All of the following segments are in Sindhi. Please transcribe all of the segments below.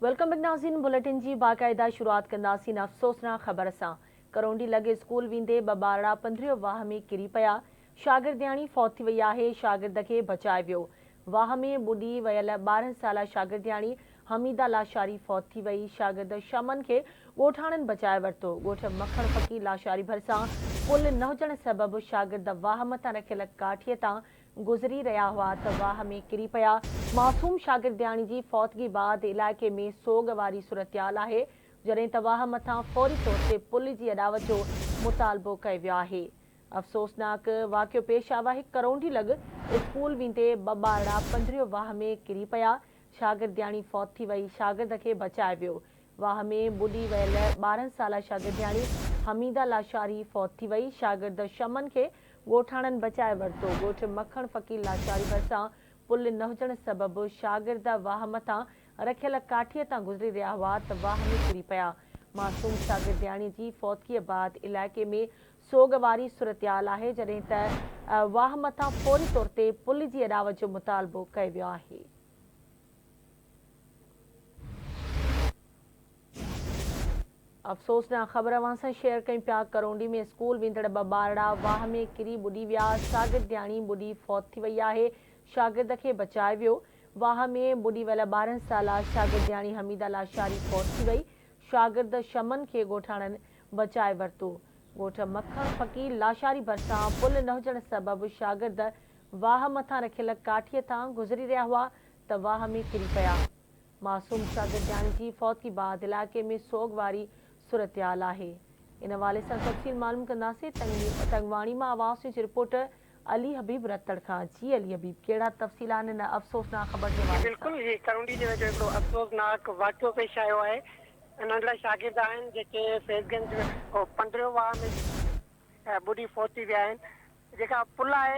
Welcome back ناظرين بليٽن جي باقاعده شروعات ڪنداسين افسوسناڪ خبر سان ڪرونڊي لڳ اسڪول ويندي ٻه ٻارڙا پنڌريو واهه ۾ ڪري پيا شاگردياڻي فوت ٿي وئي آهي شاگرد کي بچايو ويو واهه ۾ ٻڏي ويل 12 سالا شاگردياڻي حميده لاشاري فوت ٿي وئي شاگرد شمن کي ڳوٺاڻن بچائي ورتو ڳوٺ مکڻ فقير لاشاري ڀرسان پل نه هجڻ سبب شاگرد واهه مٿان رکيل ڪاٺي تان گذري رهيا هئا ته واهه ۾ ڪري پيا، معصوم شاگردياڻي جي فوتگي بعد علائقي ۾ سوڳ واري صورتحال آهي، جڏهن ته واهه مٿان فوري طور تي پل جي اڏاوت جو مطالبو ڪيو ويو آهي. افسوسناڪ واقعو پيش آيو آهي، ڪرونڊي لڳ اسڪول ويندي ٻه ٻارڙا پنڌريو واهه ۾ ڪري پيا، شاگردياڻي فوت ٿي وئي، شاگرد کي بچايو ويو، واهه ۾ ٻڏي ويل 12 سالا شاگردياڻي حميده لاشاري فوت ٿي وئي، شاگرد شمن کي ڳوٺاڻن بچائي ورتو، ڳوٺ مکڻ فقير لاشاري ڀرسان پل نه هجڻ سبب شاگرد واهه مٿان رکيل ڪاٺيء تان گذري رهيا هئا ته واهه ۾ ڪري پيا، معصوم شاگردياڻي جي فوتگيء بعد علائقي ۾ سوڳ واري صورتحال آهي، جڏهن ته واهه مٿان فوري طور تي پل جي اڏاوت جو مطالبو ڪيو ويو آهي. افسوسناڪ خبر اوهان سان شيئر ڪيون پيا ڪرونڊي ۾ اسڪول ويندڙ ٻه ٻارڙا واهه ۾ ڪري ٻڏي ويا شاگردياڻي ٻڏي فوت ٿي وئي آهي شاگرد کي بچايو ويو واهه ۾ ٻڏي ويل 12 سالا شاگردياڻي حميده لاشاري فوت ٿي وئي شاگرد شمن کي ڳوٺاڻن بچائي ورتو ڳوٺ مکڻ فقير لاشاري ڀرسان پل نه هجڻ سبب شاگرد واهه مٿان رکيل ڪاٺيء تان گذري رهيا هئا ته واهه ۾ ڪري پيا. معصوم شاگردياڻي جي فوتگي بعد علائقي ۾ سوڳ واري صورتحال آهي. ان حوالي سان تفصيل معلوم ڪنداسين تنگواڻي مان آواز نيوز جي رپورٽر علي حبيب رتڙ کان. جي علي حبيب ڪهڙا تفصيل آهن ان افسوسناڪ خبر جي جي حوالي سان. بلڪل هي ڪرونڊي جي ويجهو هڪڙو افسوسناڪ واقعو پيش آيو آهي. ننڍڙا شاگرد آهن جيڪي فيض گنج پنڊريو واهه ۾. ٻڏي فوت ٿي ويا آهن جيڪا پل آهي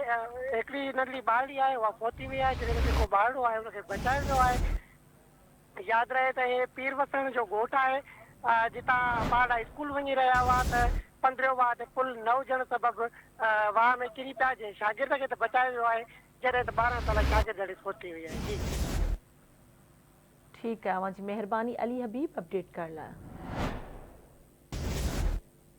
هڪڙي ننڍڙي ٻارڙي آهي اها فوت ٿي وئي آهي جڏهن ته جيڪو ٻارڙو آهي ان کي بچايو ويو آهي ياد رهي ته هي پير وسڻ جو ڳوٺ آهي جتان ٻارڙا اسڪول وڃي رهيا هئا ته پنڊريو واهه تي پل نه هجڻ سبب واهه ۾ ڪري پيا جنهن شاگرد کي ته بچايو ويو آهي جڏهن ته 12 سالا شاگردڙي فوت ٿي وئي آهي جي. ٺيڪ آهي اوهان جي مهرباني علي حبيب اپڊيٽ ڪرڻ لاء.